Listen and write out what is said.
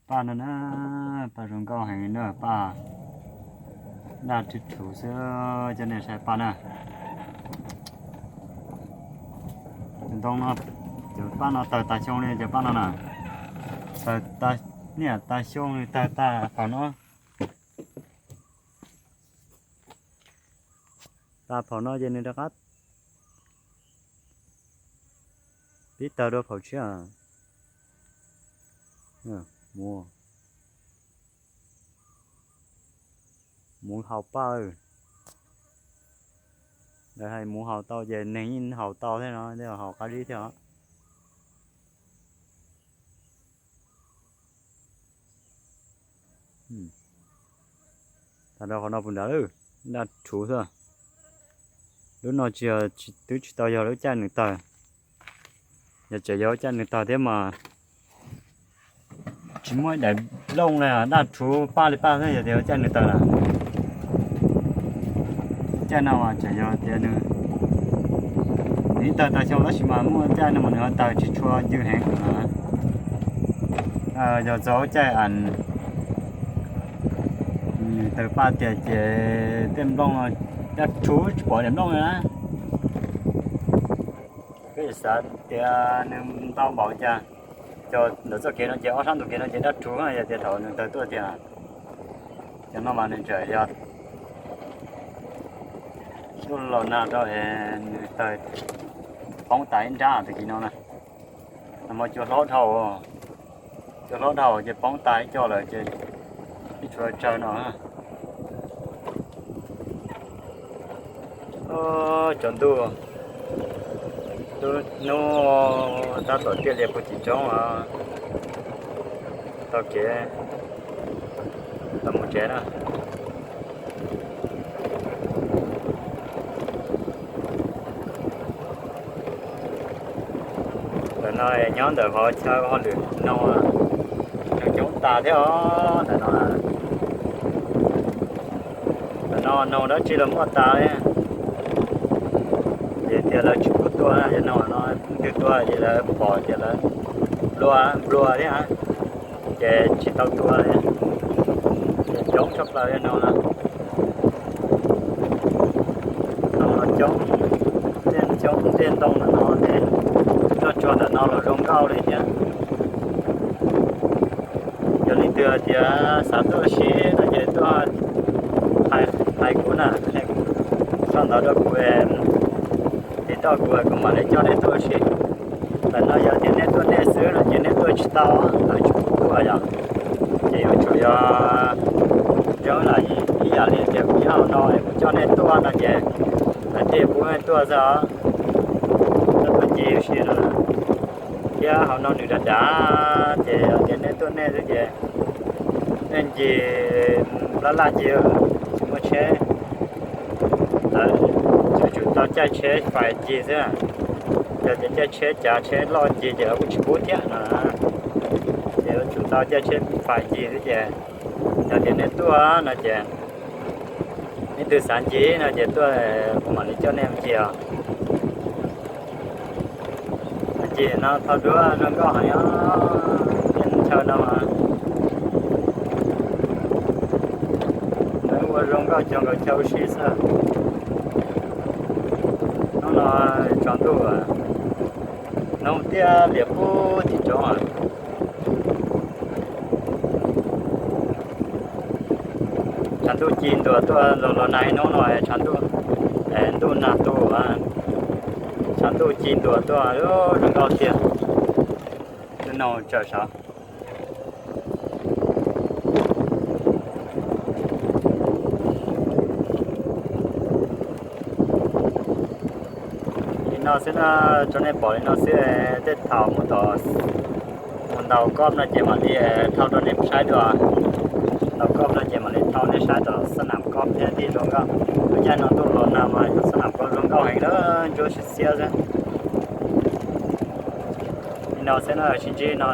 Paj no na, paj zoo nkauj heev na paj. Daj rhuv rhuv xwb, coj nej saib paj na. Cov ntoo no, cov paj no tawg tas xyoo li cov paj no na. Tawg tas, niaj tas xyoo li tawg tas phau no. Tas phau no ces nws rov qab pib tawg dua phau tshiab. Muv, muv haus paj. Lawv hais muv haus tau ces neeg yeej haus tau thiab no, thiaj haus qab zib thiab os. Tas rau qhov no puas nrad, daj rhuv xwb. Lub no tsis, twb tsis tau yog lub caij nws tawg. Yog tseem yog lub caij nws tawg thiab mas tsis muaj ib daim nplooj li, daj rhuv paj li paj xwb yog tias lub caij nws tawg lawm. Caij no mas tseem yog tias nws, nws tawg tas xyoo tab sis mas muaj caij no mas nws ho tawg tsis tshua ncw heev. Yog txog lub caij nws tawg paj tiag ces tej nplooj daj rhuv tsis pom daim nplooj li na. Peb xav tias nws ntau npaum cas, cov ntawm txoj kev no ces ob sab ntug kev no ces daj rhuv yog tias thaum nws tawg tuaj tiag. Cov no mas nws tseem yog tuaj los nag rau es nws tawg poob tas ib nrab tag kis no na. Nag hmo cua hlob dhau, cua hlob dhau ces poob tas ib co lawm ces ib tshuav tsawg no. Tsaus ntuj, lub hnub tab tom tiaj lias puag tim roob, taug kev tau mus tsev na. Ntawm no nyob ntawm qhov chaw hauj lwm no, noog coob tas thiab os ntawm no. Ntawm no noog dab tsi los muaj tas li. Ces tias lawv tsis pub tua, yog noog no leej twg tua ces lawv pom ces lawv nplua nplua thiab, ces tsis tau tua li. Ces coob tshaj plaws li no na. Noog no coob, tej coob tej ntoo ntawm no, tej roj tsuag ntawm no los zoo nkauj li thiab. Yog leej twg hais tias xav tuaj ua si no ces tuaj hais, hais kuv na, sau ntawv rau kuv, TikTok kuv, kuv mam li coj nej tuaj ua si. Ntawm no yog tias nej tuaj nej xwb no ces nej tuaj tsis tau, lawv tsis pub tuaj yom. Ces yuav tsum yog zoo lam ib yam li tias kuv nyob hauv no es kuv coj nej tuaj no ces lawv thiaj pub nej tuaj xwb os. Txhob tuaj ncig ua si no. Thiab hauv no nws dav dav ces yog tias nej tuaj nej xwb ces nej ncig laj laj ncig, tsis muaj tsheb. Lawv yuav tsum tau caij tsheb fais ncig xwb. Yog tias caij tsheb cav tsheb loj ncig ces lawv kuj tsis pub thiab no. Ces yuav tsum tau caij tsheb fais ncig xwb ces yog tias nej tuaj no ces, nej twg xav ncig no ces tuaj, kuv mam li coj nej mus ncig os. Ncig no thaum duab zoo nkauj heev os, tej chaw no mas lawv ua zoo nkauj cog nkaus chaw ua si xwb. Hnub no tsaus ntuj, hnub tiaj lias puag tim roob. Tshav ntuj ci ntuas tuaj los los nag ib hnub no, tshav ntuj, ntuj nag tu, tshav ntuj ci ntuas tuaj zoo nkauj tiag. Tus noog tsawm saud. Li no xwb na, rau nej pom li no xwb, tej thaum mus tom, mus ntaus kob no ces mam li thau rau nej saib dua. Ntaus kob no ces mam li thau nej saib tom xab nam kob thiab tim zoo nkauj. Lub caij no ntuj los nag mas xab nam kob zoo nkauj heev na, ntsuab xiab xiab xwb. Li no xwb na, sib ntsib no.